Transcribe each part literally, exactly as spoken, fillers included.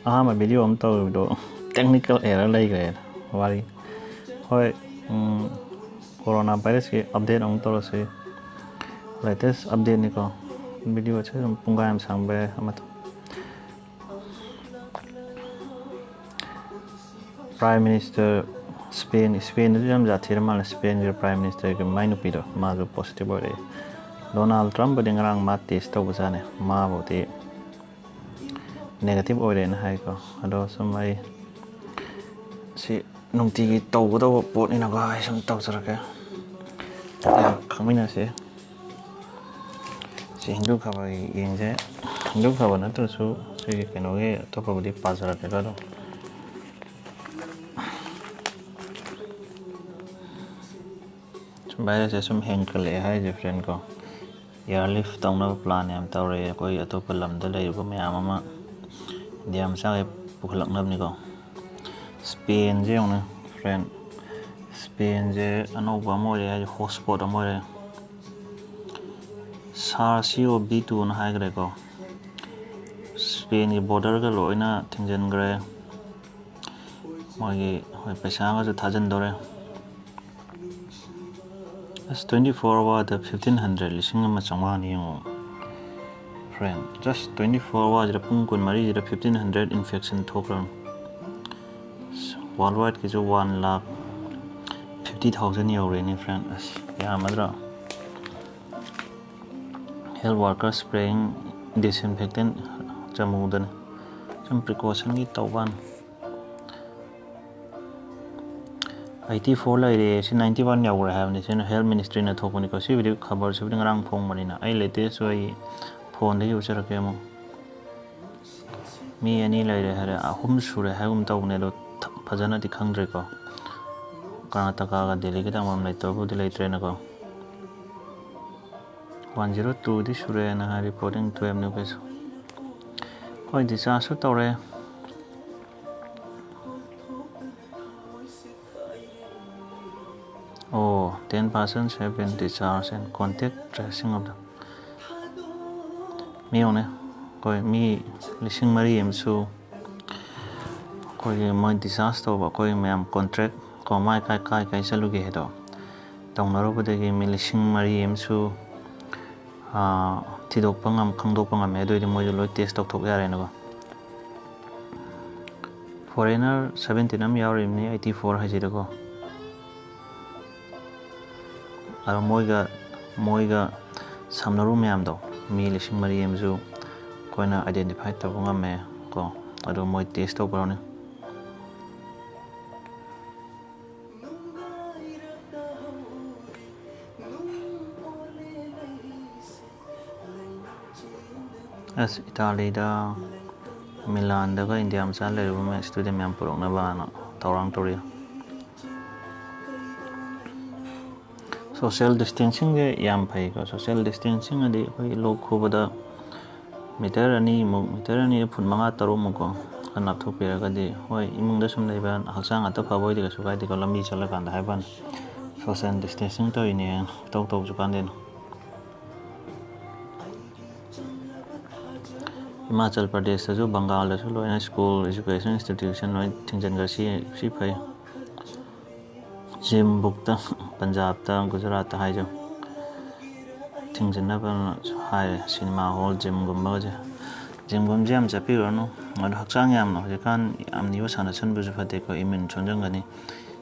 ꯑꯍꯥꯟꯕ ꯚꯤꯗꯤꯑꯣ ꯑꯃ ꯇꯧꯔꯤꯕꯗꯣ technical error ꯂꯩꯈ꯭ꯔꯦ꯫ ꯋꯥꯔꯤ꯫ ꯍꯣꯏ, ꯎꯝ, corona virusꯀꯤ update ꯑꯃꯨꯛ ꯇꯧꯔꯁꯤ꯫ Latest updateꯅꯤꯀꯣ꯫ ꯚꯤꯗꯤꯑꯣꯁꯦ ꯑꯗꯨꯝ ꯄꯨꯡꯈꯥꯏ ꯑꯃ ꯁꯥꯡꯕ ꯌꯥꯏ꯫ ꯑꯃ Prime Minister Spain, Spainꯗꯁꯨ ꯌꯥꯝ ꯖꯥꯠ ꯊꯤꯔ ꯃꯥꯜꯂꯦ꯫ Spainꯒꯤ Prime Ministerꯒꯤ ꯃꯥꯏ ꯅꯨꯄꯤꯗꯣ, ꯃꯥꯁꯨ positive ꯑꯣꯏꯔꯛꯑꯦ꯫ Donald Trumpꯄꯨꯗꯤ ꯉꯔꯥꯡ ꯃꯥ test ꯇꯧꯕꯖꯥꯠꯅꯦ꯫ ꯃꯥꯕꯨꯗꯤ negative ꯑꯣꯏꯔꯦꯅ ꯍꯥꯏꯀꯣ꯫ ꯑꯗꯣ ꯁꯨꯝ ꯑꯩ ꯁꯤ ꯅꯨꯡꯇꯤꯒꯤ ꯇꯧꯒꯗꯧꯕ ꯄꯣꯠꯅꯤꯅꯀꯣ, ꯑꯩ ꯁꯨꯝ ꯇꯧꯖꯔꯛꯀꯦ꯫ ꯌꯥꯝ ꯈꯪꯃꯤꯟꯅꯁꯦ꯫ ꯁꯤ ꯍꯤꯟꯗꯨ ꯈꯕꯔ ꯌꯦꯡꯁꯦ꯫ ꯍꯤꯟꯗꯨ ꯈꯕꯔ ꯅꯠꯇ꯭ꯔꯁꯨ ꯁꯤꯒꯤ ꯀꯩꯅꯣꯒꯤ ꯑꯇꯣꯞꯄꯕꯨꯗꯤ ꯄꯥꯖꯔꯛꯀꯦꯀꯣ꯫ ꯑꯗꯣ ꯁꯨꯝ virusꯁꯦ ꯁꯨꯝ ꯍꯦꯟꯒꯠꯂꯛꯑꯦ ꯍꯥꯏꯔꯤꯁꯦ, friend ꯀꯣ꯫ Airlift ꯇꯧꯅꯕ plan ꯌꯥꯝ ꯇꯧꯔꯦ ꯑꯩꯈꯣꯏ ꯑꯇꯣꯞꯄ ꯂꯝꯗ ꯂꯩꯔꯤꯕ ꯃꯌꯥꯝ ꯑꯃ ꯏꯟꯗꯤꯌꯥ ꯃꯆꯥꯈꯩ ꯄꯨꯈꯠꯂꯛꯅꯕꯅꯤꯀꯣ꯫ Spainꯁꯦ ꯌꯦꯡꯉꯨꯅꯦ, friend꯫ Spainꯁꯦ ꯑꯅꯧꯕ ꯑꯃ ꯑꯣꯏꯔꯦ ꯍꯥꯏꯗꯤ hotspot ꯑꯃ ꯑꯣꯏꯔꯦ꯫ SARS-CoV-two ꯍꯥꯏꯈ꯭ꯔꯦꯀꯣ꯫ Spainꯒꯤ borderꯒ ꯂꯣꯏꯅ ꯊꯤꯡꯖꯤꯟꯈ꯭ꯔꯦ꯫ ꯃꯣꯏꯒꯤ, ꯍꯣꯏ, ꯄꯩꯁꯥꯒꯁꯨ ꯊꯥꯖꯤꯟꯗꯧꯔꯦ꯫ ꯑꯁ, twenty four hourꯗ fifteen hundred, ꯂꯤꯁꯤꯡ ꯑꯃ ꯆꯥꯝꯃꯉꯥꯅꯤ ꯌꯦꯡꯉꯣ, friend꯫ Just twenty four hoursꯁꯤꯗ, ꯄꯨꯡ ꯀꯨꯟꯃꯔꯤꯁꯤꯗ fifteen hundred infection ꯊꯣꯛꯈ꯭ꯔꯕꯅꯤ꯫ ꯑꯁ, worldwideꯀꯤꯁꯨ one lakh fifty thousand ꯌꯧꯔꯦꯅꯦ, friend꯫ ꯑꯁ, ꯌꯥꯝꯃꯗ꯭ꯔꯣ? Health worker spraying disinfectant ꯆꯃꯨꯗꯅꯤ꯫ ꯁꯨꯝ precautionꯒꯤ ꯇꯧꯕꯅꯤ꯫ Eighty four ꯂꯩꯔꯦ, ꯁꯤ ninety one ꯌꯧꯈ꯭ꯔꯦ ꯍꯥꯏꯕꯅꯤ꯫ ꯁꯤꯅ Health Ministryꯅ ꯊꯣꯛꯄꯅꯤꯀꯣ꯫ ꯁꯤꯕꯨꯗꯤ ꯈꯕꯔꯁꯤꯕꯨꯗꯤ ꯉꯔꯥꯡ ꯐꯣꯡꯕꯅꯤꯅ ꯑꯩ latest ꯑꯩ phoneꯗꯒꯤ ꯎꯠꯆꯔꯛꯀꯦ ꯑꯃꯨꯛ꯫ ꯃꯤ ꯑꯅꯤ ꯂꯩꯔꯦ ꯍꯥꯏꯔꯦ, ꯑꯍꯨꯝ ꯁꯨꯔꯦ ꯍꯥꯏꯒꯨꯝ ꯇꯧꯕꯅꯦ, ꯑꯗꯣ ꯊ-, ꯐꯖꯅꯗꯤ ꯈꯪꯗ꯭ꯔꯦꯀꯣ꯫ ꯀꯔꯅꯥꯇꯀꯥꯒ ꯗꯦꯜꯂꯤꯒ ꯇꯥꯡꯕꯝ ꯂꯩꯇꯕꯕꯨꯗꯤ ꯂꯩꯇ꯭ꯔꯦꯅꯀꯣ꯫ One zero twoꯗꯤ ꯁꯨꯔꯦꯅ ꯍꯥꯏ, reporting twelve new case꯫ ꯍꯣꯏ, dischargeꯁꯨ ꯇꯧꯔꯦ꯫ ꯑꯣ, ten persons have been discharged and contact tracing of the, ꯃꯤ ꯌꯦꯡꯉꯨꯅꯦ, ꯑꯩꯈꯣꯏ ꯃꯤ ꯂꯤꯁꯤꯡ ꯃꯔꯤ ꯑꯃꯁꯨ ꯑꯩꯈꯣꯏꯒꯤ ꯃꯣꯏ discharge ꯇꯧꯕ, ꯑꯩꯈꯣꯏ ꯃꯌꯥꯝ contract ꯀꯣ, ꯃꯥꯏ ꯀꯥꯏ ꯀꯥꯏ ꯀꯥꯏ ꯆꯠꯂꯨꯒꯦ ꯍꯥꯏꯗꯣ ꯇꯧꯅꯔꯨꯕꯗꯒꯤ ꯃꯤ ꯂꯤꯁꯤꯡ ꯃꯔꯤ ꯑꯃꯁꯨ, ꯑꯥ, ꯊꯤꯗꯣꯛꯄ ꯉꯝ-, ꯈꯪꯗꯣꯛꯄ ꯉꯝꯃꯦ꯫ ꯑꯗꯨꯑꯣꯏꯗꯤ ꯃꯣꯏꯁꯨ ꯂꯣꯏ test ꯇꯧꯊꯣꯛ ꯌꯥꯔꯦꯅꯀꯣ꯫ Foreigner seventeen ꯑꯃ ꯌꯥꯎꯔꯤꯕꯅꯤ, eighty four ꯍꯥꯏꯁꯤꯗꯀꯣ꯫ ꯑꯗꯣ ꯃꯣꯏꯒ, ꯃꯣꯏꯒ ꯁꯝꯅꯔꯨ ꯃꯌꯥꯝꯗꯣ, ꯃꯤ ꯂꯤꯁꯤꯡ ꯃꯔꯤ ꯑꯃꯁꯨ ꯑꯩꯈꯣꯏꯅ identify ꯇꯧꯕ ꯉꯝꯃꯦ ꯀꯣ꯫ ꯑꯗꯣ ꯃꯣꯏ test ꯇꯧꯕ ꯌꯥꯎꯅꯤ꯫ ꯑꯁ, ꯏꯇꯥꯂꯤꯗ, ꯃꯤꯂꯥꯟꯗꯒ ꯏꯟꯗꯤꯌꯥ ꯃꯆꯥ ꯂꯩꯔꯨꯕ ꯃꯌꯥꯝ, student ꯃꯌꯥꯝ ꯄꯨꯔꯛꯅꯕꯅ ꯊꯧꯔꯥꯡ ꯇꯧꯔꯤ꯫ Social distancingꯁꯦ ꯌꯥꯝ ꯐꯩꯀꯣ꯫ Social distancing ꯑꯗꯤ ꯑꯩꯈꯣꯏꯒꯤ ꯂꯣꯛ ꯈꯨꯕꯗ meter ꯑꯅꯤꯃꯨꯛ, meter ꯑꯅꯤꯗ foot ꯃꯉꯥ ꯇꯔꯨꯛꯃꯨꯛꯀꯣ, ꯈꯔ ꯂꯥꯞꯊꯣꯛꯄꯤꯔꯒꯗꯤ, ꯍꯣꯏ, ꯏꯃꯨꯡꯗ ꯁꯨꯝ ꯂꯩꯕ ꯍꯛꯆꯥꯡ ꯑꯇ ꯐꯕ ꯑꯣꯏꯗꯤ ꯀꯩꯁꯨ ꯀꯥꯏꯗꯦꯀꯣ, ꯂꯝꯕꯤ ꯆꯠꯂꯀꯥꯟꯗ ꯍꯥꯏꯕ ꯋꯥꯅꯤ꯫ Social distancing ꯇꯧꯔꯤꯅꯦ, ꯏꯇꯧ ꯇꯧꯁꯨ ꯀꯥꯟꯗꯦꯅ꯫ ꯍꯤꯃꯥꯆꯜ ꯄ꯭ꯔꯗꯦꯁꯇꯁꯨ, ꯕꯪꯒꯥꯜꯗꯁꯨ ꯂꯣꯏꯅ school, education institution ꯂꯣꯏ ꯊꯤꯡꯖꯤꯟꯈ꯭ꯔꯦ꯫ ꯁꯤ, ꯁꯤ ꯐꯩ꯫ Gym ꯕꯨꯛꯇ, ꯄꯟꯖꯥꯕꯇ, ꯒꯨꯖꯔꯥꯠꯇ ꯍꯥꯏꯁꯨ ꯊꯤꯡꯖꯤꯟꯅꯕꯅꯁꯨ ꯍꯥꯏꯔꯦ, cinema hall, gymꯒꯨꯝꯕꯁꯦ꯫ Gymꯒꯨꯝꯕꯁꯦ ꯌꯥꯝ ꯆꯠꯄꯤꯔꯨꯔꯅꯨ꯫ ꯑꯗꯣ ꯍꯛꯆꯥꯡ ꯌꯥꯝꯅ ꯍꯧꯖꯤꯛꯀꯥꯟ ꯌꯥꯝꯅ ꯌꯣꯠ ꯁꯥꯟꯅꯁꯟꯕꯁꯨ ꯐꯠꯇꯦꯀꯣ, immune ꯁꯣꯟꯖꯟꯒꯅꯤ꯫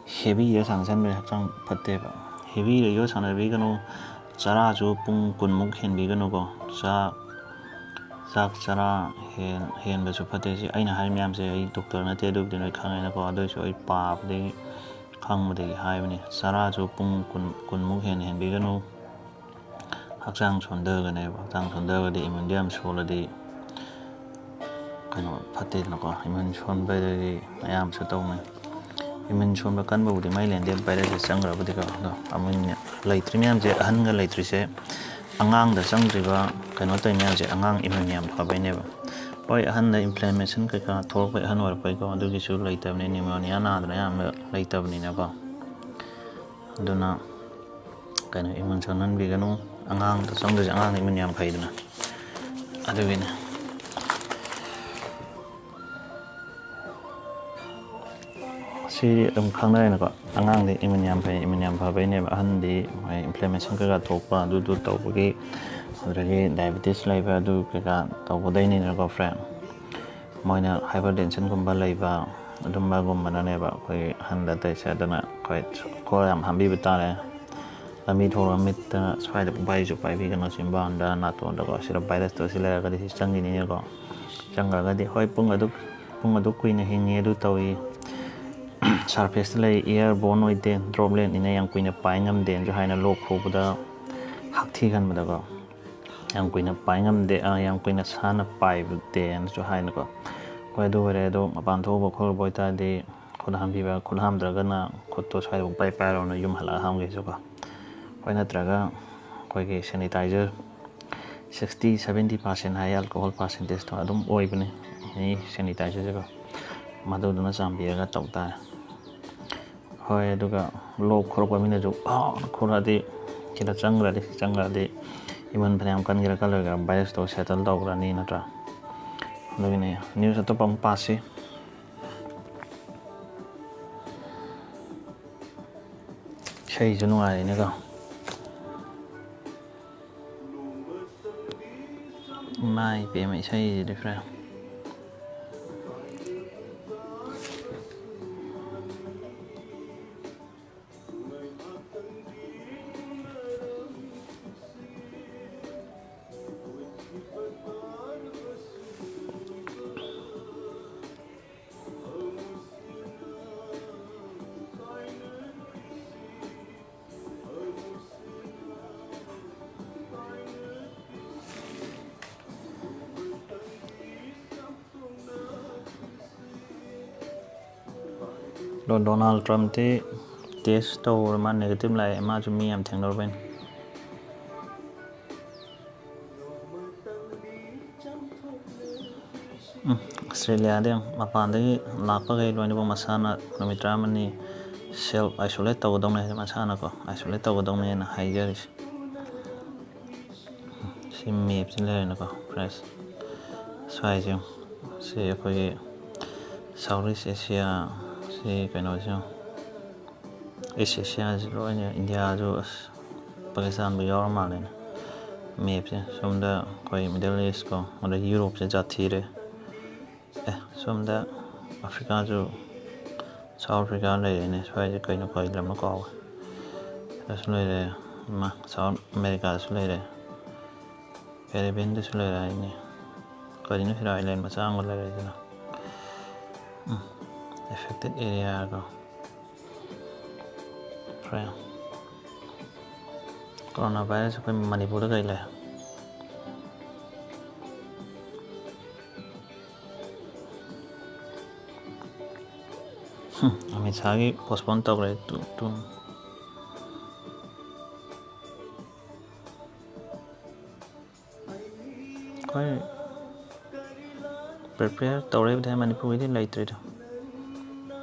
Heavyꯗ ꯁꯥꯟꯅꯁꯟꯕꯁꯦ ꯍꯛꯆꯥꯡ ꯐꯠꯇꯦꯕ꯫ Heavyꯗ ꯌꯣꯠ ꯁꯥꯟꯅꯕꯤꯒꯅꯨ꯫ ꯆꯔꯥꯁꯨ ꯄꯨꯡ ꯀꯨꯟꯃꯨꯛ ꯍꯦꯟꯕꯤꯒꯅꯨꯀꯣ꯫ ꯆꯥꯛ, ꯆꯥꯛ ꯆꯔꯥ ꯍꯦꯟ-, ꯍꯦꯟꯕꯁꯨ ꯐꯠꯇꯦ꯫ ꯁꯤ ꯑꯩꯅ ꯍꯥꯏꯔꯤ ꯃꯌꯥꯝꯁꯦ ꯑꯩ doctor ꯅꯠꯇꯦ, ꯑꯗꯨꯕꯨꯗꯤ ꯅꯣꯏ ꯈꯪꯉꯦꯅꯀꯣ꯫ ꯑꯗꯨꯏꯁꯨ ꯑꯩ ꯄꯥꯕꯗꯒꯤ, ꯈꯪꯕꯗꯒꯤ ꯍꯥꯏꯕꯅꯤ꯫ ꯆꯔꯥꯁꯨ ꯄꯨꯡ ꯀꯨꯟ, ꯀꯨꯟꯃꯨꯛ ꯍꯦꯟꯅ ꯍꯦꯟꯕꯤꯒꯅꯨ꯫ ꯍꯛꯆꯥꯡ ꯁꯣꯟꯊꯒꯅꯦꯕ꯫ ꯍꯛꯆꯥꯡ ꯁꯣꯟꯊꯔꯒꯗꯤ immuneꯗꯤ ꯌꯥꯝ ꯁꯣꯜꯂꯗꯤ ꯀꯩꯅꯣ ꯐꯠꯇꯦꯗꯅꯀꯣ꯫ Immune ꯁꯣꯟꯕꯗꯒꯤ ꯑꯌꯥꯝꯕꯁꯨ ꯇꯧꯅꯩ꯫ Immune ꯁꯣꯟꯕ ꯀꯟꯕꯕꯨꯗꯤ ꯃꯩ ꯂꯦꯟꯗꯦ, virusꯁꯦ ꯆꯪꯈ꯭ꯔꯕꯨꯗꯤꯀꯣ꯫ ꯑꯗꯣ immune ꯂꯩꯇ꯭ꯔꯤ ꯃꯌꯥꯝꯁꯦ, ꯑꯍꯟꯒ ꯂꯩꯇ꯭ꯔꯤꯁꯦ, ꯑꯉꯥꯡꯗ ꯆꯪꯗ꯭ꯔꯤꯕ ꯀꯩꯅꯣ ꯇꯧꯔꯤ ꯃꯌꯥꯝꯁꯦ ꯑꯉꯥꯡ immune ꯌꯥꯝ ꯐꯕꯩꯅꯦꯕ꯫ ꯍꯣꯏ, ꯑꯍꯟꯗ inflammation ꯀꯩꯀꯥ ꯊꯣꯛꯂꯛꯄꯩ ꯑꯍꯟ ꯑꯣꯏꯔꯛꯄꯩꯀꯣ, ꯑꯗꯨꯒꯤꯁꯨ ꯂꯩꯇꯕꯅꯤ, pneumonia ꯅꯥꯗꯅ ꯑꯌꯥꯝꯕ ꯂꯩꯇꯕꯅꯤꯅꯀꯣ꯫ ꯑꯗꯨꯅ ꯀꯩꯅꯣ, immune ꯁꯣꯟꯍꯟꯕꯤꯒꯅꯨ꯫ ꯑꯉꯥꯡꯗ ꯆꯪꯗꯣꯏꯁꯦ, ꯑꯉꯥꯡꯗ immune ꯌꯥꯝ ꯐꯩꯗꯅ, ꯑꯗꯨꯒꯤꯅꯦ꯫ ꯁꯤꯗꯤ ꯑꯗꯨꯝ ꯈꯪꯅꯔꯦꯅꯀꯣ꯫ ꯑꯉꯥꯡꯗꯤ ꯏꯃ꯭ꯌꯨꯟ ꯌꯥꯝ ꯐꯩ, ꯏꯃ꯭ꯌꯨꯟ ꯌꯥꯝ ꯐꯕꯩꯅꯦꯕ꯫ ꯑꯍꯟꯗꯤ ꯃꯣꯏ ꯏꯟꯐ꯭ꯂꯦꯃꯦꯁꯟ ꯀꯩꯀꯥ ꯊꯣꯛꯄ, ꯑꯗꯨꯗꯨ ꯇꯧꯕꯒꯤ, ꯑꯗꯨꯗꯒꯤ ꯗꯥꯏꯕꯦꯇꯤꯁ ꯂꯩꯕ, ꯑꯗꯨ ꯀꯩꯀꯥ ꯇꯧꯕꯗꯩꯅꯤꯅꯀꯣ ꯐ꯭ꯔꯦꯟ꯫ ꯃꯣꯏꯅ ꯍꯥꯏꯄꯔ ꯇꯦꯟꯁꯟꯒꯨꯝꯕ ꯂꯩꯕ, ꯑꯗꯨꯝꯕꯒꯨꯝꯕꯅꯅꯦꯕ ꯑꯩꯈꯣꯏ ꯑꯍꯟꯗ ꯇꯧꯔꯤꯁꯦ꯫ ꯑꯗꯨꯅ ꯑꯩꯈꯣꯏ ꯈꯣꯡ ꯌꯥꯝ ꯍꯥꯝꯕꯤꯕ ꯇꯥꯔꯦ꯫ ꯂꯝꯕꯤ ꯊꯣꯛꯂꯒ ꯃꯤꯠꯇ ꯁ꯭ꯋꯥꯏꯗ ꯄꯨꯡꯄꯥꯏꯁꯨ ꯄꯥꯏꯕꯤꯒꯅꯨ, ꯆꯤꯟꯕꯥꯟꯗ, ꯅꯥꯇꯣꯟꯗꯀꯣ꯫ ꯁꯤꯗ ꯚꯥꯏꯔꯁꯇꯣ ꯁꯤ ꯂꯩꯔꯒꯗꯤ ꯁꯤ ꯆꯪꯈꯤꯅꯤꯅꯀꯣ꯫ ꯆꯪꯈ꯭ꯔꯒꯗꯤ ꯍꯣꯏ, ꯄꯨꯡ ꯑꯗꯨꯛ, ꯄꯨꯡ ꯑꯗꯨꯛ ꯀꯨꯏꯅ ꯍꯤꯡꯉꯤ, ꯑꯗꯨ ꯇꯧꯏ, ꯁꯔꯐꯦꯁꯇ ꯂꯩ, ꯏꯌꯔ ꯕꯣꯔꯟ ꯑꯣꯏꯗꯦ, ꯗ꯭ꯔꯣꯞꯂꯦꯠꯅꯤꯅ ꯌꯥꯝ ꯀꯨꯏꯅ ꯄꯥꯏ ꯉꯝꯗꯦꯅꯁꯨ ꯍꯥꯏꯅ ꯂꯣꯛ ꯈꯨꯕꯗ ꯍꯛꯊꯤ ꯈꯟꯕꯗꯀꯣ꯫ ꯌꯥꯝ ꯀꯨꯏꯅ ꯄꯥꯏ ꯉꯝꯗꯦ, ꯑ, ꯌꯥꯝ ꯀꯨꯏꯅ ꯁꯥꯅ ꯄꯥꯏꯗꯦꯅꯁꯨ ꯍꯥꯏꯅꯀꯣ꯫ ꯍꯣꯏ, ꯑꯗꯨ ꯑꯣꯏꯔꯦ꯫ ꯑꯗꯣ ꯃꯄꯥꯟ ꯊꯣꯛꯎꯕ ꯈꯣꯠꯂꯨꯕ ꯑꯣꯏꯇꯥꯔꯗꯤ ꯈꯨꯠ ꯍꯥꯝꯕꯤꯕ, ꯈꯨꯠ ꯍꯥꯝꯗ꯭ꯔꯒꯅ ꯈꯨꯠꯇꯣ ꯁ꯭ꯋꯥꯏꯗ ꯄꯨꯡꯄꯥꯏ ꯄꯥꯏꯔꯨꯔꯅꯨ, ꯌꯨꯝ ꯍꯜꯂꯛꯑ ꯍꯥꯝꯒꯦꯁꯨꯀꯣ꯫ ꯍꯣꯏ, ꯅꯠꯇ꯭ꯔꯒ ꯑꯩꯈꯣꯏꯒꯤ ꯁꯦꯅꯤꯇꯥꯏꯖꯔ ꯁꯤꯛꯁꯇꯤ ꯁꯕꯦꯟꯇꯤ ꯄꯥꯔꯁꯦꯟ ꯍꯥꯏ, ꯑꯜꯀꯣꯍꯣꯜ ꯄꯥꯔꯁꯦꯟꯇꯦꯖꯇꯣ ꯑꯗꯨꯝ ꯑꯣꯏꯕꯅꯤ ꯑꯦꯅꯤ ꯁꯦꯅꯤꯇꯥꯏꯖꯔꯁꯤꯀꯣ꯫ ꯃꯗꯨꯗꯨꯅ ꯆꯥꯟꯕꯤꯔꯒ ꯇꯧ ꯇꯥꯔꯦ꯫ ꯍꯣꯏ, ꯑꯗꯨꯒ ꯂꯣꯛ ꯈꯨꯔꯛꯄ ꯃꯤꯅꯁꯨ "ꯑꯥ" ꯈꯨꯔꯛꯑꯗꯤ, ꯁꯤꯗ ꯆꯪꯈ꯭ꯔꯗꯤ, ꯆꯪꯈ꯭ꯔꯗꯤ ꯏꯃ꯭ꯌꯨꯟ ꯐꯅꯌꯥꯝ ꯀꯟꯒꯦꯔꯥ ꯀꯜꯂꯣꯏꯒꯦꯔꯥ ꯚꯥꯏꯔꯁꯇꯣ ꯁꯦꯇꯜ ꯇꯧꯈ꯭ꯔꯅꯤ, ꯅꯠꯇ꯭ꯔꯥ? ꯑꯗꯨꯒꯤꯅꯦ꯫ ꯅ꯭ꯌꯨꯁ ꯑꯇꯣꯞꯄ ꯑꯃ ꯄꯥꯁꯤ꯫ ꯏꯁꯩꯁꯨ ꯅꯨꯡꯉꯥꯏꯔꯤꯅꯦꯀꯣ꯫ ꯏꯃꯥ ꯏꯄꯦꯝꯃ, ꯏꯁꯩꯁꯤꯗꯤ ꯐ꯭ꯔꯦꯟ꯫ ꯑꯗꯣ ꯗꯣꯅꯥꯜ ꯇ꯭ꯔꯝꯞꯇꯤ ꯇꯦꯁ ꯇꯧꯔ ꯃꯥ ꯅꯦꯒꯦꯇꯤꯚ ꯂꯥꯛꯑꯦ, ꯃꯥꯁꯨ ꯃꯤ ꯌꯥꯝ ꯊꯦꯡꯅꯔꯨꯕꯩꯅꯤ꯫ ꯎꯝ, ꯑꯁꯇ꯭ꯔꯦꯂꯤꯌꯥꯗ ꯌꯦꯡꯉꯨ, ꯃꯄꯥꯟꯗꯒꯤ ꯂꯥꯛꯄꯈꯩ ꯂꯣꯏꯅꯃꯛ ꯃꯁꯥꯅ ꯅꯨꯃꯤꯠ ꯇꯔꯥꯃꯔꯤ ꯁꯦꯜꯐ ꯑꯥꯏꯁꯣꯂꯦꯠ ꯇꯧꯒꯗꯧꯅꯦ ꯍꯥꯏꯗꯤ, ꯃꯁꯥꯅꯀꯣ ꯑꯥꯏꯁꯣꯂꯦꯠ ꯇꯧꯒꯗꯧꯅꯦꯅ ꯍꯥꯏꯖꯔꯤꯁꯦ꯫ ꯁꯤ ꯃꯦꯞꯁꯤ ꯂꯩꯔꯦꯅꯀꯣ, ꯐ꯭ꯔꯦꯟꯁ꯫ ꯁ꯭ꯋꯥꯏꯁꯦ ꯌꯦꯡꯉꯨ꯫ ꯁꯤ ꯑꯩꯈꯣꯏꯒꯤ ꯁꯥꯎꯠ ꯏꯁ ꯑꯦꯁꯤꯌꯥ, ꯁꯤ ꯁꯤ ꯀꯩꯅꯣꯁꯤ ꯌꯦꯡꯉꯣ꯫ ꯏꯁ ꯑꯦꯁꯤꯌꯥꯁꯤ ꯂꯣꯏꯅ, ꯏꯟꯗꯤꯌꯥꯁꯨ, ꯑꯁ, ꯄꯥꯀꯤꯁꯇꯥꯟꯕꯨ ꯌꯥꯎꯔ ꯃꯥꯜꯂꯦꯅꯦ ꯃꯦꯞꯁꯦ꯫ ꯁꯣꯝꯗ ꯑꯩꯈꯣꯏ ꯃꯤꯗꯜ ꯏꯁꯀꯣ, ꯑꯗ ꯌꯨꯔꯣꯞꯁꯦ ꯖꯥꯠ ꯊꯤꯔꯦ꯫ ꯑꯦ, ꯁꯣꯝꯗ ꯑꯐ꯭ꯔꯤꯀꯥꯁꯨ, ꯁꯥꯎꯠ ꯑꯐ꯭ꯔꯤꯀꯥ ꯂꯩꯔꯦꯅꯦ꯫ ꯁ꯭ꯋꯥꯏꯁꯦ ꯀꯩꯅꯣ, ꯀꯩ ꯂꯝꯅꯣ ꯀꯥꯎꯔꯦ꯫ ꯁꯤꯗꯁꯨ ꯂꯩꯔꯦ꯫ ꯏꯃꯥ, ꯁꯥꯎꯠ ꯑꯃꯦꯔꯤꯀꯥꯗꯁꯨ ꯂꯩꯔꯦ꯫ ꯀꯦꯔꯤꯕꯤꯌꯟꯗꯁꯨ ꯂꯩꯔꯦ ꯍꯥꯏꯅꯦ꯫ ꯀꯔꯤꯅꯣ ꯁꯤꯗ ꯑꯥꯏꯂꯦꯟ ꯃꯆꯥ ꯑꯃꯒ ꯂꯩꯔꯦ ꯁꯤꯗ꯫ ꯎꯝ, affected area ꯀꯣ꯫ ꯐꯔꯦ꯫ ꯀꯣꯔꯣꯅꯥ ꯚꯥꯏꯔꯁ ꯑꯩꯈꯣꯏ ꯃꯅꯤꯄꯨꯔꯗ ꯀꯩ ꯂꯩ? ꯍꯨꯝ, ꯑꯃꯤꯠ ꯁꯥꯍꯒꯤ postpone ꯇꯧꯈ꯭ꯔꯦ꯫ Two, two. ꯑꯩꯈꯣꯏ prepare ꯇꯧꯔꯦꯕꯨꯗꯤ ꯍꯥꯏ, ꯃꯅꯤꯄꯨꯔꯒꯤꯗꯤ ꯂꯩꯇ꯭ꯔꯤꯗ꯫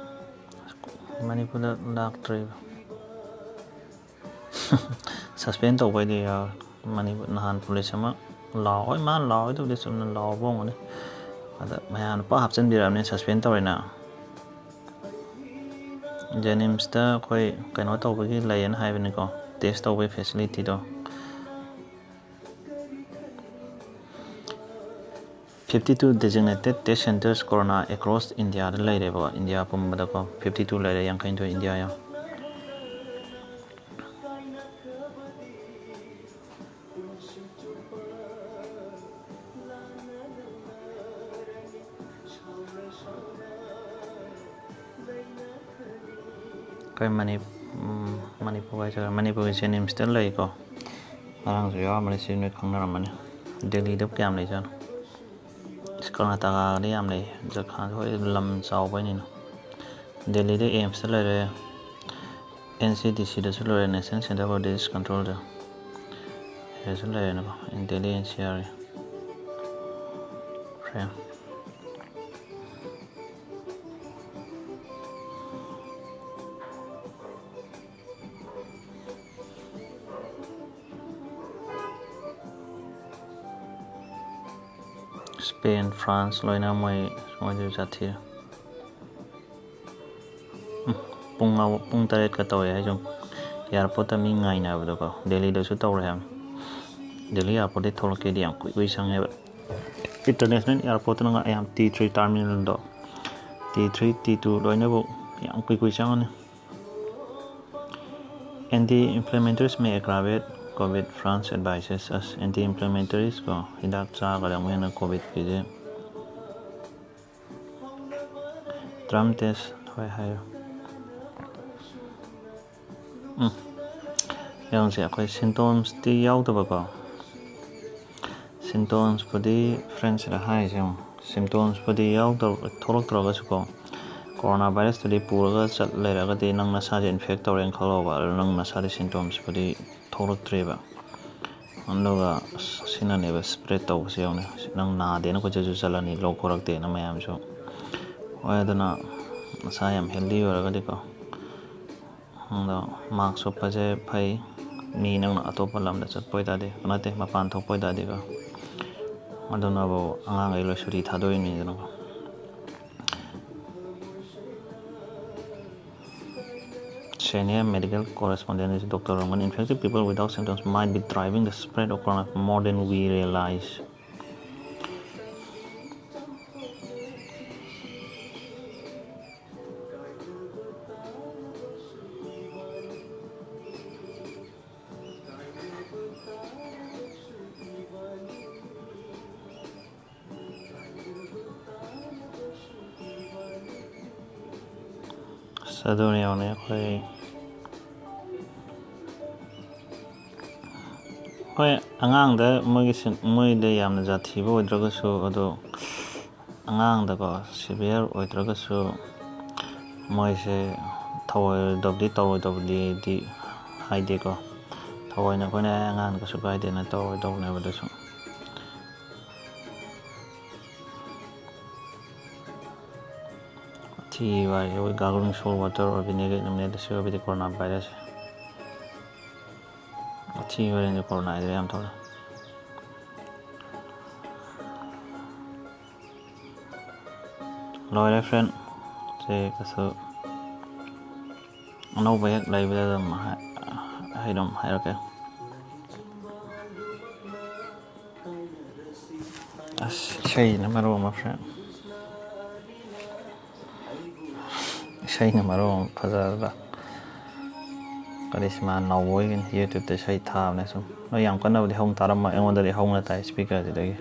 ꯃꯅꯤꯄꯨꯔꯗ ꯂꯥꯛꯇ꯭ꯔꯤꯕ꯫ Suspend ꯇꯧꯕꯩꯗꯤ ꯌꯥꯎꯋꯦ꯫ ꯃꯅꯤꯄꯨꯔ ꯅꯍꯥꯟ ꯄꯨꯂꯤꯁ ꯑꯃ ꯂꯥꯎ-, ꯍꯣꯏ, ꯃꯥꯅ ꯂꯥꯎꯋꯦꯗꯨꯕꯨꯗꯤ ꯆꯨꯝꯅ ꯂꯥꯎꯕ ꯑꯣꯏꯔꯝꯒꯅꯤ꯫ ꯑꯗ ꯃꯌꯥꯝꯅ ꯄꯥꯛ ꯍꯥꯞꯆꯤꯟꯕꯤꯔꯛꯑꯕꯅꯤ, suspend ꯇꯧꯔꯦꯅ꯫ ꯖꯦꯅꯤꯝꯁꯇ ꯑꯩꯈꯣꯏ ꯀꯩꯅꯣ ꯇꯧꯕꯒꯤ ꯂꯩꯌꯦꯅ ꯍꯥꯏꯕꯅꯤꯀꯣ, test ꯇꯧꯕꯒꯤ facility ꯗꯣ꯫ Fifty two designated test centres corona across India ꯗ ꯂꯩꯔꯦꯕꯀꯣ, ꯏꯟꯗꯤꯌꯥ ꯄꯨꯝꯕꯗꯀꯣ꯫ Fifty two ꯂꯩꯔꯦ, ꯌꯥꯡꯈꯩꯅꯤꯊꯣꯏ ꯏꯟꯗꯤꯌꯥ ꯌꯥꯎ꯫ ꯑꯩꯈꯣꯏ ꯃꯅꯤ-, ꯎꯝ, ꯃꯅꯤꯄꯨꯔ ꯍꯥꯏꯁꯤꯔꯥ, ꯃꯅꯤꯄꯨꯔꯒꯤ ꯖꯦꯅꯤꯝꯁꯇ ꯂꯩꯀꯣ꯫ ꯉꯔꯥꯡꯁꯨ ꯌꯥꯎꯔꯝꯕꯅꯤ, ꯁꯤ ꯅꯣꯏ ꯈꯪꯅꯔꯝꯃꯅꯤ꯫ ꯗꯦꯜꯂꯤꯗ ꯀꯌꯥꯝ ꯂꯩꯖꯥꯠꯅꯣ? ꯀꯔꯅꯥꯇꯀꯥꯗꯤ ꯌꯥꯝ ꯂꯩ, ꯖꯔꯈꯟꯗ ꯍꯣꯏ ꯂꯝ ꯆꯥꯎꯕꯩꯅꯤꯅ꯫ ꯗꯦꯜꯂꯤꯗ ꯑꯦꯝꯁꯇ ꯂꯩꯔꯦ, ꯑꯦꯟ ꯁꯤ ꯗꯤ ꯁꯤꯗꯁꯨ ꯂꯩꯔꯦ, National Centre for Disease Control ꯗ꯫ ꯁꯤꯗꯁꯨ ꯂꯩꯔꯦꯅꯀꯣ, ꯗꯦꯜꯂꯤ ꯑꯦꯟ ꯁꯤ ꯑꯥꯔ꯫ ꯐ꯭ꯔꯦꯝ꯫ ꯁ꯭ꯄꯦꯟ, ꯐ꯭ꯔꯥꯟꯁ ꯂꯣꯏꯅ ꯃꯣꯏ, ꯃꯣꯏꯗꯁꯨ ꯆꯠꯊꯤ꯫ ꯄꯨꯡ ꯑꯃ, ꯄꯨꯡ ꯇꯔꯦꯠꯀ ꯇꯧꯔꯦ ꯍꯥꯏꯁꯨ, ꯑꯦꯌꯥꯔꯄꯣꯔꯠꯇ ꯃꯤ ꯉꯥꯏꯅꯕꯗꯣꯀꯣ, ꯗꯦꯜꯂꯤꯗꯁꯨ ꯇꯧꯔꯦ ꯍꯥꯏꯕꯅꯤ꯫ ꯗꯦꯜꯂꯤ ꯑꯦꯌꯥꯔꯄꯣꯔꯠꯇꯒꯤ ꯊꯣꯛꯂꯛꯀꯦꯗꯤ ꯌꯥꯝ ꯀꯨꯏ ꯀꯨꯏ ꯆꯪꯉꯦꯕ꯫ ꯏꯟꯇꯔꯅꯦꯁꯅꯦꯜ ꯑꯦꯌꯥꯔꯄꯣꯔꯠꯇꯅ ꯌꯥꯝ, ꯇꯤ ꯊ꯭ꯔꯤ ꯇꯔꯃꯤꯅꯦꯜꯗꯣ, ꯇꯤ ꯊ꯭ꯔꯤ, ꯇꯤ ꯇꯨ ꯂꯣꯏꯅꯕꯨ ꯌꯥꯝ ꯀꯨꯏ ꯀꯨꯏ ꯆꯪꯉꯅꯤ꯫ Anti-inflammatories may aggravate COVID, France advises us. Anti-inflammatories ꯀꯣ, ꯍꯤꯗꯥꯛ ꯆꯥꯒꯗꯕ ꯍꯦꯟꯅ ꯀꯣꯚꯤꯗꯀꯤꯁꯦ꯫ Trump test, ꯍꯣꯏ, ꯍꯥꯏꯌꯨ꯫ ꯎꯝ꯫ ꯌꯦꯡꯁꯦ, ꯑꯩꯈꯣꯏ ꯁꯤꯝꯇꯣꯝꯁꯇꯤ ꯌꯥꯎꯗꯕꯀꯣ꯫ ꯁꯤꯝꯇꯣꯝꯁꯄꯨꯗꯤ ꯐ꯭ꯔꯦꯟꯁꯤꯗ ꯍꯥꯏꯔꯤꯁꯦ ꯌꯦꯡꯉꯣ꯫ ꯁꯤꯝꯇꯣꯝꯁꯄꯨꯗꯤ ꯌꯥꯎꯗꯕ, ꯊꯣꯛꯂꯛꯇ꯭ꯔꯒꯁꯨꯀꯣ, ꯀꯣꯔꯣꯅꯥ ꯚꯥꯏꯔꯁꯇꯨꯗꯤ ꯄꯨꯔꯒ ꯆꯠ ꯂꯩꯔꯒꯗꯤ ꯅꯪ ꯅꯁꯥꯁꯦ ꯏꯟꯐꯦꯛ ꯇꯧꯔꯦꯅ ꯈꯜꯂꯣꯕ, ꯑꯗꯨ ꯅꯪ ꯅꯁꯥꯗꯤ ꯁꯤꯝꯇꯣꯝꯁꯄꯨꯗꯤ ꯊꯣꯛꯂꯛꯇ꯭ꯔꯦꯕ꯫ ꯑꯗꯨꯒ ꯑꯁ, ꯁꯤꯅꯅꯦꯕ ꯁ꯭ꯄ꯭ꯔꯦꯗ ꯇꯧꯕꯁꯦ ꯌꯦꯡꯉꯨꯅꯦ꯫ ꯅꯪ ꯅꯥꯗꯦꯅ ꯀꯣꯏꯆꯠꯁꯨ ꯆꯠꯂꯅꯤ, ꯂꯣꯛ ꯈꯨꯔꯛꯇꯦꯅ ꯃꯌꯥꯝꯁꯨ꯫ ꯍꯣꯏ, ꯑꯗꯨꯅ ꯅꯁꯥ ꯌꯥꯝ ꯍꯦꯜꯗꯤ ꯑꯣꯏꯔꯒꯗꯤꯀꯣ, ꯑꯗꯣ ꯃꯥꯛꯁ ꯎꯞꯄꯁꯦ ꯐꯩ꯫ ꯃꯤ ꯅꯪꯅ ꯑꯇꯣꯞꯄ ꯂꯝꯗ ꯆꯠꯄ ꯑꯣꯏꯇꯥꯔꯗꯤ, ꯅꯠꯇꯦ, ꯃꯄꯥꯟ ꯊꯣꯛꯄ ꯑꯣꯏꯇꯥꯔꯗꯤꯀꯣ꯫ ꯑꯗꯨꯅꯕꯨ ꯑꯉꯥꯡꯈꯩ ꯂꯣꯏ ꯁꯨꯇꯤ ꯊꯥꯗꯣꯛꯏꯅꯤꯗꯅꯀꯣ꯫ Senior medical correspondent is Doctor Roman. Infected people without symptoms might be driving the spread of corona more than we realize. ꯑꯁ, ꯑꯗꯨꯅꯦ ꯌꯦꯡꯉꯨꯅꯦ, ꯑꯩꯈꯣꯏ, ꯍꯣꯏ, ꯑꯉꯥꯡꯗ ꯃꯣꯏꯒꯤ ꯁꯤꯝ-, ꯃꯣꯏꯗ ꯌꯥꯝꯅ ꯖꯥꯊꯤꯕ ꯑꯣꯏꯗ꯭ꯔꯒꯁꯨ, ꯑꯗꯣ ꯑꯉꯥꯡꯗꯀꯣ, ꯁꯤꯚꯤꯌꯔ ꯑꯣꯏꯗ꯭ꯔꯒꯁꯨ ꯃꯣꯏꯁꯦ ꯊꯧꯑꯣꯏꯗꯕꯗꯤ ꯇꯧꯔꯣꯏꯗꯕꯗꯤ ꯍꯥꯏꯗꯦꯀꯣ꯫ ꯊꯑꯣꯏꯅ ꯑꯩꯈꯣꯏꯅ "ꯑꯦ, ꯑꯉꯥꯡꯗ ꯀꯩꯁꯨ ꯀꯥꯏꯗꯦꯅ" ꯇꯧꯔꯣꯏꯗꯧꯕꯅꯦꯕ ꯑꯗꯨꯁꯨ꯫ ꯃꯊꯤ ꯋꯥꯔꯤ, ꯑꯩꯈꯣꯏ gargling salt water or vinegar eliminate the C O V D coronavirus꯫ ꯃꯊꯤ ꯋꯥꯔꯤꯅꯤ, ꯀꯣꯔꯣꯅꯥ ꯍꯥꯏꯗꯨꯅ ꯌꯥꯝ ꯊꯣꯛꯂꯦ꯫ ꯂꯣꯏꯔꯦ, ꯐ꯭ꯔꯦꯟ꯫ ꯁꯦ ꯀꯩꯁꯨ ꯑꯅꯧꯕ ꯍꯦꯛ ꯂꯩꯕꯗ ꯑꯗꯨꯝ ꯍꯥꯏ-, ꯑꯩ ꯑꯗꯨꯝ ꯍꯥꯏꯔꯛꯀꯦ꯫ ꯑꯁ, ꯏꯁꯩꯅ ꯃꯔꯣꯟ ꯑꯃ, friend꯫ ꯏꯁꯩꯅ ꯃꯔꯣꯟ ꯑꯃ ꯐꯖꯕ꯫ ꯀꯔꯤꯁꯃꯥ ꯅꯥꯎꯕꯣꯏꯒꯤꯅꯤ, YouTube-ꯇ ꯏꯁꯩ ꯊꯥꯕꯅꯦ ꯁꯨꯝ꯫ ꯅꯣꯏ ꯌꯥꯝ ꯀꯟꯅꯕꯨꯗꯤ ꯍꯧꯅ ꯇꯥꯔꯝꯃꯣꯏ, ꯑꯩꯉꯣꯟꯗꯗꯤ ꯍꯧꯅ ꯇꯥꯏ speaker-ꯁꯤꯗꯒꯤ꯫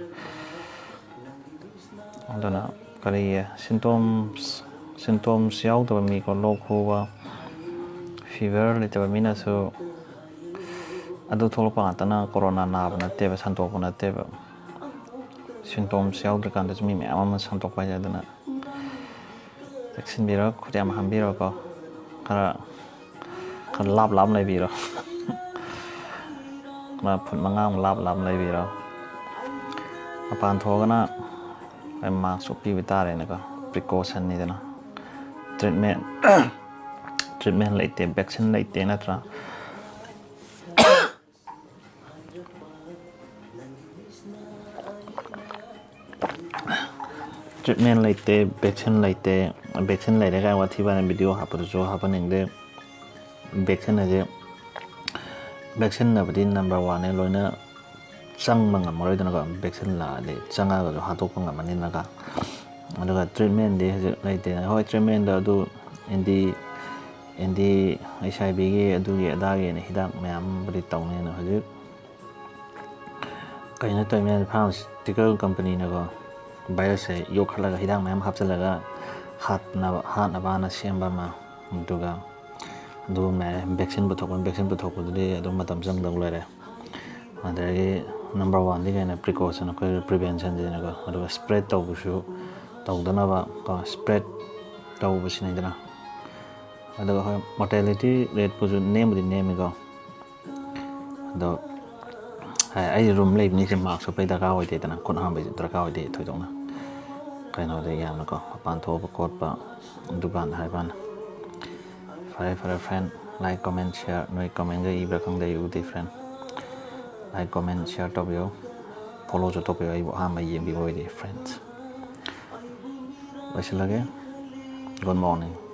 ꯑꯗꯨꯅ ꯀꯔꯤ symptoms, symptoms ꯌꯥꯎꯗꯕ ꯃꯤꯀꯣ, ꯂꯣꯛ ꯈꯨꯕ, fever ꯂꯩꯇꯕ ꯃꯤꯅꯁꯨ, ꯑꯗꯨ ꯊꯣꯛꯂꯛꯄ ꯉꯥꯛꯇꯅ corona ꯅꯥꯕ ꯅꯠꯇꯦꯕ, ꯁꯟꯗꯣꯛꯄ ꯅꯠꯇꯦꯕ꯫ Symptoms ꯌꯥꯎꯗ꯭ꯔꯤꯀꯥꯟꯗꯁꯨ ꯃꯤ ꯃꯌꯥꯝ ꯑꯃ ꯁꯟꯗꯣꯛꯄ ꯍꯥꯏꯁꯦ꯫ ꯑꯗꯨꯅ ꯆꯦꯛꯁꯤꯟꯕꯤꯔꯣ, ꯈꯨꯠ ꯌꯥꯝ ꯍꯥꯝꯕꯤꯔꯣꯀꯣ꯫ ꯈꯔ, ꯈꯔ ꯂꯥꯞ ꯂꯥꯞ ꯂꯩꯕꯤꯔꯣ꯫ ꯈꯔ ꯐꯨꯠ ꯃꯉꯥꯃꯨꯛ ꯂꯥꯞ ꯂꯥꯞ ꯂꯩꯕꯤꯔꯣ꯫ ꯃꯄꯥꯟ ꯊꯣꯛꯑꯒꯅ ꯑꯩꯈꯣꯏ mask ꯎꯞꯄꯤꯕ ꯇꯥꯔꯦꯅꯦꯀꯣ, precaution-ꯅꯤꯗꯅ꯫ Treatment, treatment ꯂꯩꯇꯦ, vaccine ꯂꯩꯇꯦ, ꯅꯠꯇ꯭ꯔꯥ? Treatment ꯂꯩꯇꯦ, vaccine ꯂꯩꯇꯦ꯫ Vaccine ꯂꯩꯔꯦ ꯀꯥꯏꯅ ꯋꯥꯊꯤ ꯋꯥꯔꯦꯝ video ꯍꯥꯞꯄꯗꯨꯁꯨ ꯍꯥꯞꯍꯟꯅꯤꯡꯗꯦ꯫ Vaccine ꯍꯥꯏꯁꯦ, vaccine-ꯅꯕꯨꯗꯤ number one-ꯅꯦ, ꯂꯣꯏꯅ ꯆꯪꯕ ꯉꯝꯃꯔꯣꯏꯗꯅꯀꯣ꯫ Vaccine ꯂꯥꯛꯑꯗꯤ ꯆꯪꯉꯒꯁꯨ ꯍꯥꯠꯇꯣꯛꯄ ꯉꯝꯃꯅꯤꯗꯅꯀꯣ꯫ ꯑꯗꯨꯒ treatment-ꯗꯤ ꯍꯧꯖꯤꯛ ꯂꯩꯇꯦ꯫ ꯍꯣꯏ, treatment-ꯗꯣ ꯑꯗꯨ anti, anti HIV-ꯒꯤ ꯑꯗꯨꯒꯤ ꯑꯗꯥꯒꯤꯅ ꯍꯤꯗꯥꯛ ꯃꯌꯥꯝꯕꯨꯗꯤ ꯇꯧꯅꯤ꯫ ꯑꯗꯣ ꯍꯧꯖꯤꯛ ꯀꯩꯅꯣ ꯇꯧꯔꯤꯅꯦ, pharmaceutical company-ꯅꯀꯣ virus-ꯁꯦ ꯌꯣꯛꯈꯠꯂꯒ ꯍꯤꯗꯥꯛ ꯃꯌꯥꯝ ꯍꯥꯞꯆꯤꯜꯂꯒ ꯍꯥꯠꯅꯕ, ꯍꯥꯠꯅꯕꯅ ꯁꯦꯝꯕ ꯑꯃ, ꯑꯗꯨꯒ ꯑꯗꯨꯒꯨꯝꯕ ꯂꯩꯔꯦ꯫ Vaccine ꯄꯨꯊꯣꯛꯄ, vaccine ꯄꯨꯊꯣꯛꯄꯗꯨꯗꯤ ꯑꯗꯨꯝ ꯃꯇꯝ ꯆꯪꯗꯧ ꯂꯩꯔꯦ꯫ ꯑꯗꯒꯤ number one-ꯗꯤ ꯀꯩꯅꯣ, precaution, ꯑꯩꯈꯣꯏ prevention-ꯁꯤꯅꯀꯣ꯫ ꯑꯗꯨꯒ spread ꯇꯧꯕꯁꯨ ꯇꯧꯗꯅꯕ ꯀꯣ, spread ꯇꯧꯕꯁꯤꯅꯤꯗꯅ꯫ ꯑꯗꯨꯒ ꯍꯣꯏ, mortality rate-ꯄꯨꯁꯨ ꯅꯦꯝꯕꯨꯗꯤ ꯅꯦꯝꯃꯤꯀꯣ꯫ ꯑꯗꯣ ꯍꯥꯏ, ꯑꯩ room ꯂꯩꯕꯅꯤꯁꯦ mask ꯎꯞꯄꯩ ꯗꯔꯀꯥꯔ ꯑꯣꯏꯗꯦꯗꯅ, ꯈꯨꯠ ꯍꯥꯝꯕꯩꯁꯨ ꯗꯔꯀꯥꯔ ꯑꯣꯏꯗꯦ ꯊꯣꯏꯗꯣꯛꯅ꯫ ꯀꯩꯅꯣꯗ ꯌꯥꯝꯅꯀꯣ, ꯃꯄꯥꯟ ꯊꯣꯛꯄ ꯈꯣꯠꯄ ꯗꯨꯀꯥꯟꯗ ꯍꯥꯏꯕ ꯋꯥꯅꯤ꯫ ꯐꯔꯦ, ꯐꯔꯦ, friend, like, comment, share, ꯅꯣꯏ comment-ꯒ ꯏꯕ꯭ꯔꯥ ꯈꯪꯗꯦ, ꯑꯩ ꯎꯗꯦ, friend꯫ Like, comment, share ꯇꯧꯕꯤꯌꯨ, follow-ꯁꯨ ꯇꯧꯕꯤꯌꯨ, ꯑꯩꯕꯨ ꯑꯍꯥꯟꯕ ꯌꯦꯡꯕꯤꯕ ꯑꯣꯏꯗꯤ, friends꯫ ꯂꯣꯏꯁꯤꯜꯂꯒꯦ꯫ Good morning꯫